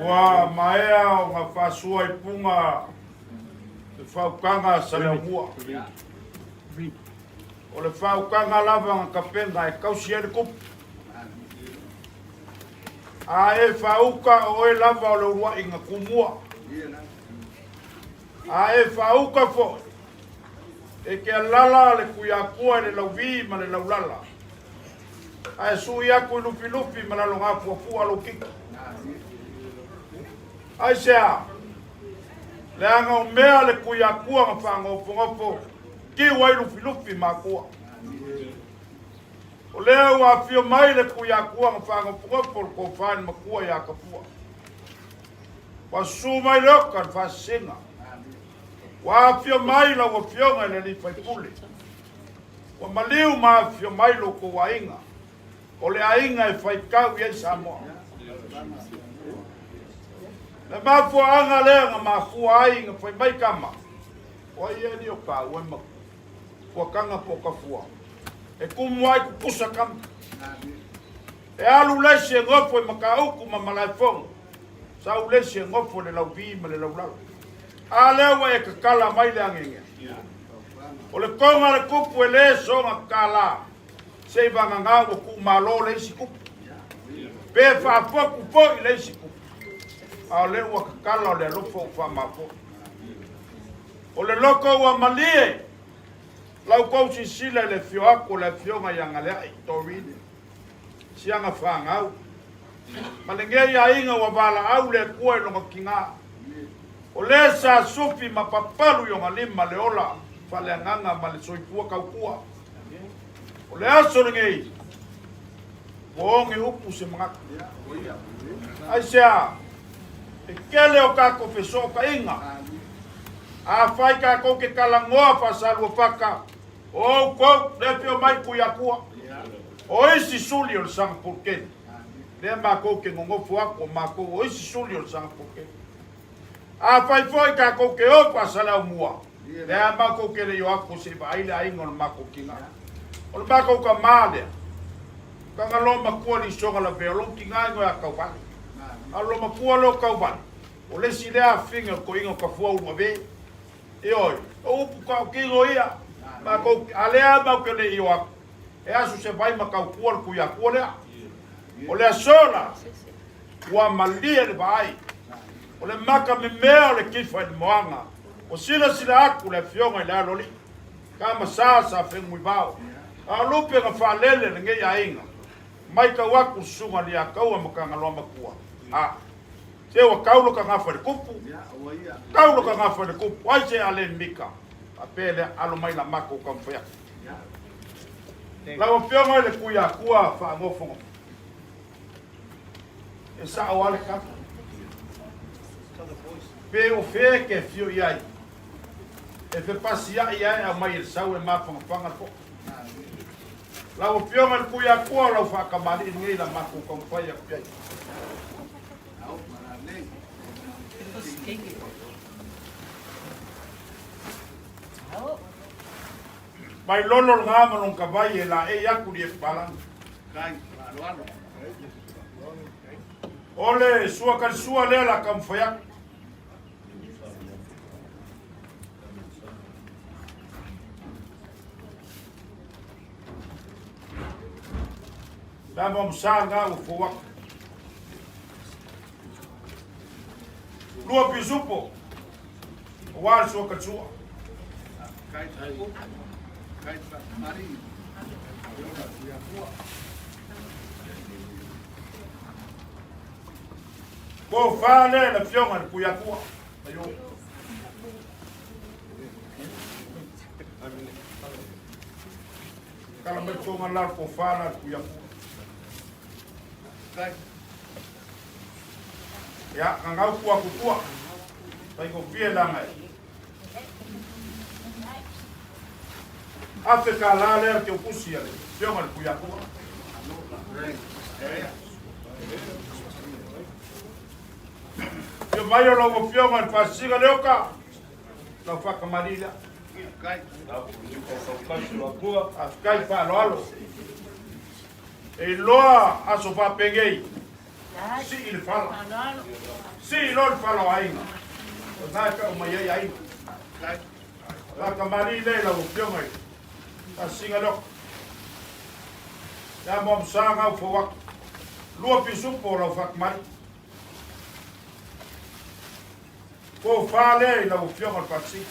Ua maea ona faasua i puga le faukaga a Saleaumua. O le faukaga lava na tapena e tausi ai le tupu. A e faauka o oe lava o le uluai na tumua. A e faauka foi, e te alala le Tuiatua i le lauvi ma le laulala, ae sui atu i Lufilufi ma Lalogafuafua lou titi. Aisea? Leaga o mea le Tuiatua na faanofonofo tiu ai Lufilufi ma Atua. O lea ua afio mai le Tuiatua na faanofonofo le tofa i le matua ia Tafua. Ua susu mai le oka le faasisiga. Ua afio mai lau Afioga i le Alii Faipule. Ua maliu ma afio mai lo outou aiga. O le aiga e faitau i ai Samoa. Le mafuaaga lea na mafua ai na fai mai tama, o ai e alii o taua e matua. Fuataga po o tafua. E tumu ai kukusa tama. E alu le isi e nofo i Matautu ma Malaefono, sau le isi e nofo i le Lauvi ma le Laulala. A lea ua e tatala mai le ageagea. O le toga a le tupu e le soona tatala, se i vagana ua tuumalo le isi tupu, pe faafotu foi le isi tupu. A o lea ua tatala o le alofa ua faamafoi. O le loto ua malie, lau tou sisila i le afio atu o le afioga ia Galeai Doreen. Siaga fanau. Ma lenei aiga ua valaau le Atua i lona tiga. O le sa sufi ma papalu i ona lima le ola faaleagaga ma le soifua tautua. O le aso lenei, ua oge upu se manatu. Aisea? E tele o tatou fesootaiga. Afai tatou te talanoa faasaluafata, O outou, le afio mai Tuiatua, o isi suli o le saga pulukeli, lea makou te nonofo atu o makou o isi suli o le saga pulukeli. Afai foi tatou te o Faasaleaumua, lea matou te le i o atu se i vaai le aiga o le matou tina. O le matou tamā lea, Tagaloa matua lisoga lavea, o lou tina e noe a Tauvale. A o lo matua lea o Tauvale, o le isi lea afine o le toeaina o Tafua Uluave. Ioe, o upu tautino ia, matou, a lea matou te le i o atu, e asu se vai ma tautua le Tuiatua lea. O le aso la, ua malie le vaai, o le maka memea o le kifa i le moana, ua silasila atu le afioga i le Aloalii, tama sa sa fenunuivao, a o lupe na faalele lenei aiga, maitau atu le susuga Liataua ma Tagaloa Matua, a. Se ua tau lo ka gafa i le kupu, tau lo ka gafa i le kupu, ai se a le mika, faapea lea, alo mai la matou taumafai atu. Lau Afioga i le Tuiatua faagofogo, e sao lava le tala. Pe o fea e te afio i ai, e fepasiai lava e aumai e le sau e mafanafana le po'o. Lau Afioga i le Tuiatua, o lau faatamalii lenei la matou taumafai atu i ai. Mai lolo lena ma lona tavai e laei atu li e papalangi. O le sua kalisua lea la taumafai atu. Lama o sa lena ua fou atu. Lua pisupo, aua le sua kalisua. Po fa lea le afioga i le Puiatua. Aio. Kala mai tonga la po fa la le Puiatua. Ia, gagau kua kutua. Faigofie langa e. Afe ka la lea ke upusi a le afioga i le Puiatua. Afio mai o lau afioga i le Faasisiga Leoka, lau faakamalii lea. Faafetai faaaloalo. E iloa aso faapenei, sii le fala. Sii loa le fala o aiga. O lena e feau mai ai aiga. Faatamalii lea i lau Afioga i Faasisiga Leota. Ia Moamosa Gau Fauata. 2 pisupo o lau faatamalii. Tofa lea i lau Afioga i le Faasisiga.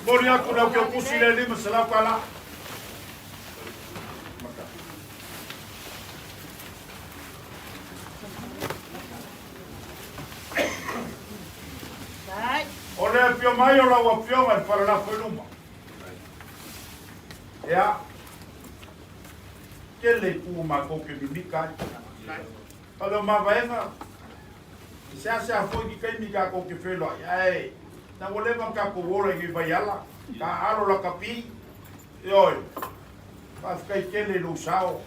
Momoli atu lau keukusi le $500. O le afio mai o lau Afioga i le Falalafo i luma. Ia, tele i pu matou ke mimika ai. Pale o mavaega, e seasea foi ki taimi tatou te feiloai, ae na ua leva ona tatou ola i nei vaiala, taaalo lakapi, ioe, faafetai tele i lou sao,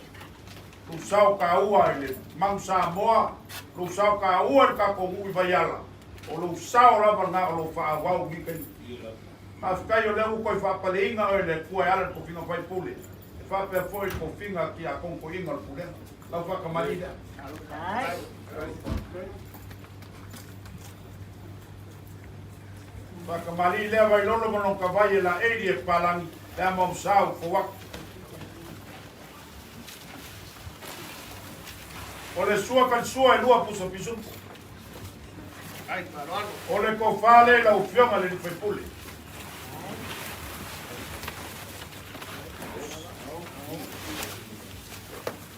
lou sao taua i le Manu Samoa, lou sao taua i le tatou nuu i Vaiala, o lou sao lava lena o lou faaauau i lenei taimi. Faafetai o lea ua toe faapaleina oe e le Atua e ala i le tofiga faipule, e faapea foi i le tofiga tiakono toeaina o le Pulega. Lau faatamalii lea. Faatamalii lea Vailolo ma lona tavai e laei e papalagi le ama o sa ua fou atu. O le sua talisua e 2 pusa pisupo. O le tofa lea i lau Afioga i le sui usufono.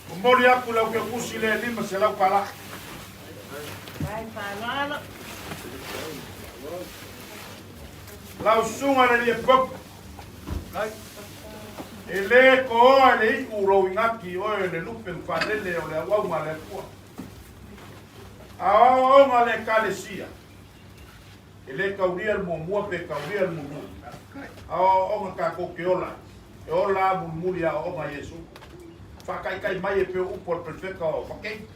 Momoli atu lau keukusi le $500. Lau susuga i le alii epikopo. E le toa i le iu lou igati oe le lupe ma faalele o le auauna a le Atua. A o aoaoga a le Ekalesia, e le taulia le muamua pe taulia le mulimuli. A o aoaoga tatou te ola ai, e ola a mulimuli i aoaoga a Iesu. Faataitai mai e pei o upu a le Perofeta o Matei.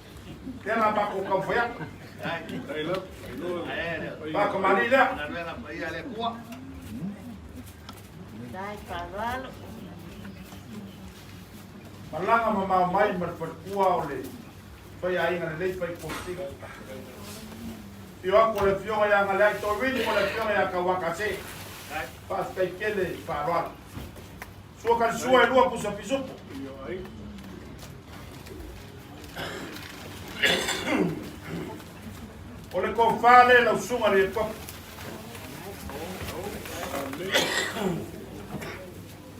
Lea la matou taumafai atu. Faatamalii lea. Malaga mamao mai ma le faletua o le faiaiga lelei fai kosina. Afio atu o le afioga ia Galeai Toewini ma le afioga ia Tauaka Se. Faafetai tele i faaaloalo. Sua kalisua e 2 pusa pisupo. O le tofa lea i lau susuga i le epikopo.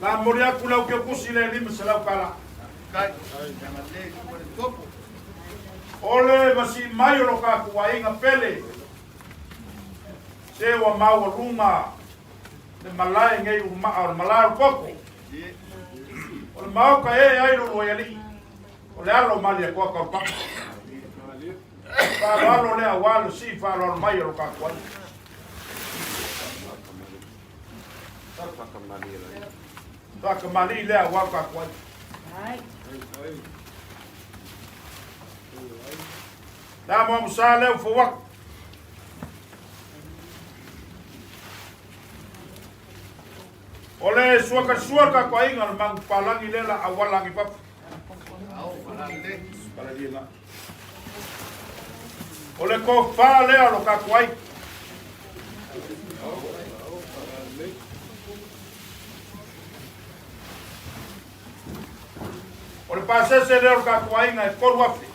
La momoli atu lau keukusi le $500. O le vasii mai o lo tatou aiga pele, se ua maualuga le malae nei ulumaa o le malae o le koko. O le maota e ee ai lo luaialii, o le alo o Malietoa Taulapapa. Faaaloalo lea aua le sii faaaloalo mai o lo tatou aiga. Faatamalii lea aua lo tatou aiga. Le amoamosa lea ua fou atu. O le suakalisua le tatou aiga o le manupapalagi lea la auala agi fafo. O le tofa lea o lo tatou aiga. O le pasese lea o le tatou aiga e 3,000.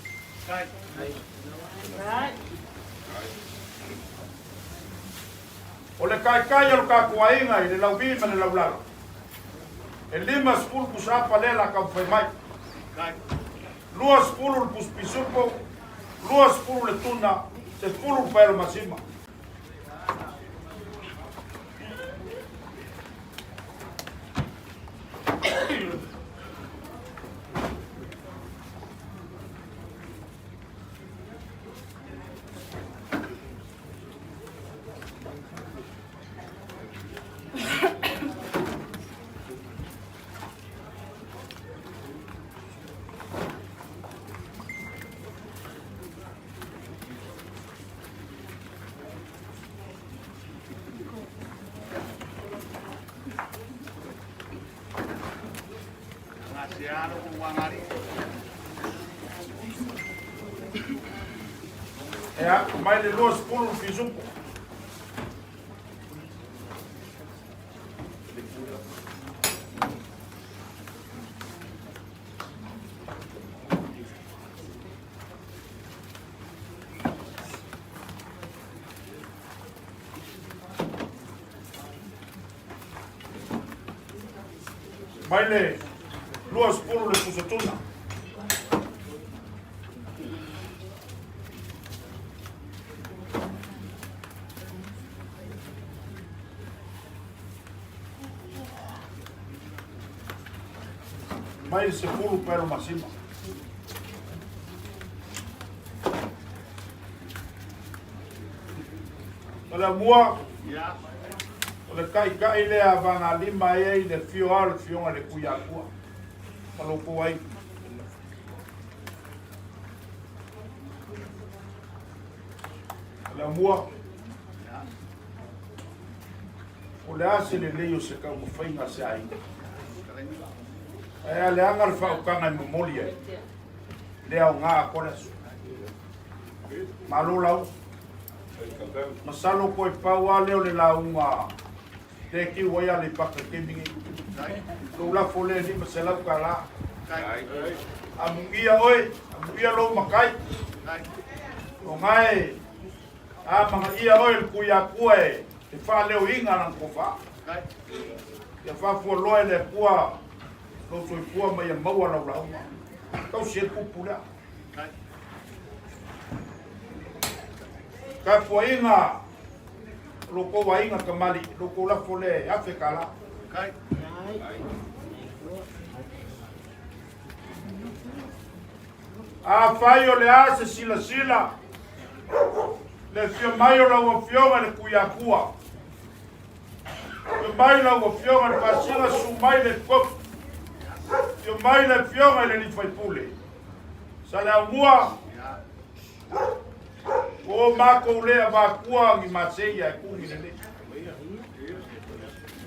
O le taitai o le tatou aiga i le lauvi ma le laulala, e 50 pusaapa lea la taumafai mai. 20 le pusi pisupo, 20 le tuna, 10 le paelo masima. Ia, mai le 20 le pisupo. Mai le 20 le pusatuna. Mai le 10 pelo masima. O le mua, o le kaʻikaʻi lea a vagalima ai ai le afio a o le afioga i le Tuiakua ma lo outou aiga. O le mua, o le a se lelei o se taumafaiga a se aiga? Ae a leaga le faautaga e momoli ai, le aoga atoa le aso. Malo lau. Masalo toe pau lava lea o le lauga tekiu ai Aleipata i le taimi nei. Lou lafo lea e $500. Amuia oe, amuia lou matai. O gae a magaia oe le Tuiakua e faaleoina lana tofa. Ia faafualoa e le Atua lou soifua ma ia maua lau lauga. Tausi ai le tupu lea. Tapuaiga o lo outou aiga kamali'i, lo outou lafo lea e $1,000. Afai o le a se silasila, le afio mai o lau Afioga i le Tuiakua, afio mai lau Afioga i le Pasina, susu mai le Kopu, afio mai le Afioga i le Alii Faipule, Saleaaumua, ua o matou le avatua ni masei ae tu ni lelei.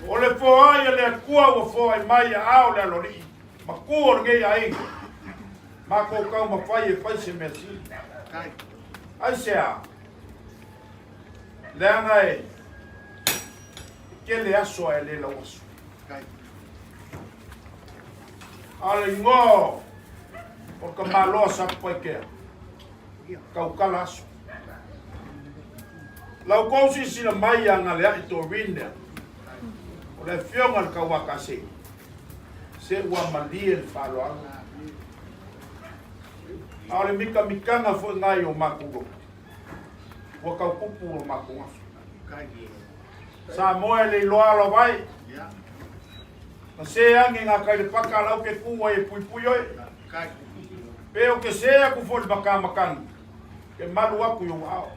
O le foai a le Atua ua foai mai a ao le aloalii ma tu o lenei aiga. Matou taumafai e fai se mea sili. Aisea? Leaga e tele aso ae le lauaso. A o le igoa o le tamaloa Satupaitea, tautala aso. La outou silasila mai ia Galea'i Doreen lea, o le afioga i le Tauakaasei, se ua malie le faaaloalo. A o le mitamitaga foi lena i o matou loto, ua tau tupu lo matou aso. Samoa e le iloa alo vai. Na se age ngā kai le paka lau ke kū ai e puipui oe. Pe o ke se aku foi le makamakani, ke malu aku i ou ao.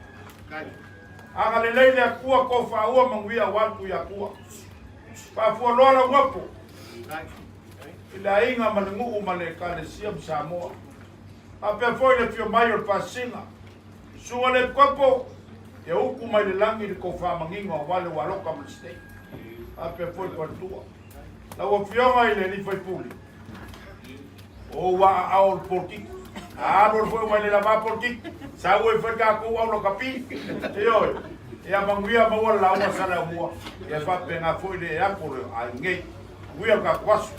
Aga lelei le Atua ko whaaua manuia o atu i Atua. Faafua loa lau gapo i le aiga ma le nuu ma le Ekalesia ma Samoa. Faapea foi le afio mai o le Pasina, Susuga le Epikopo, ia utu mai le lagi le tou faamagiga aua le ualoka ma le stake. Faapea foi le faletua. Lau Afioga i le Alii Faipule, o ou aaao o le polokiki. A alu alu foi ua le lava polokiki, sau ai foi tatou au lakapi. Ioe, ia manuia maua le lauga sa le aumua. Ia faapena foi le ako le ai nei. Manuia le tatou aso.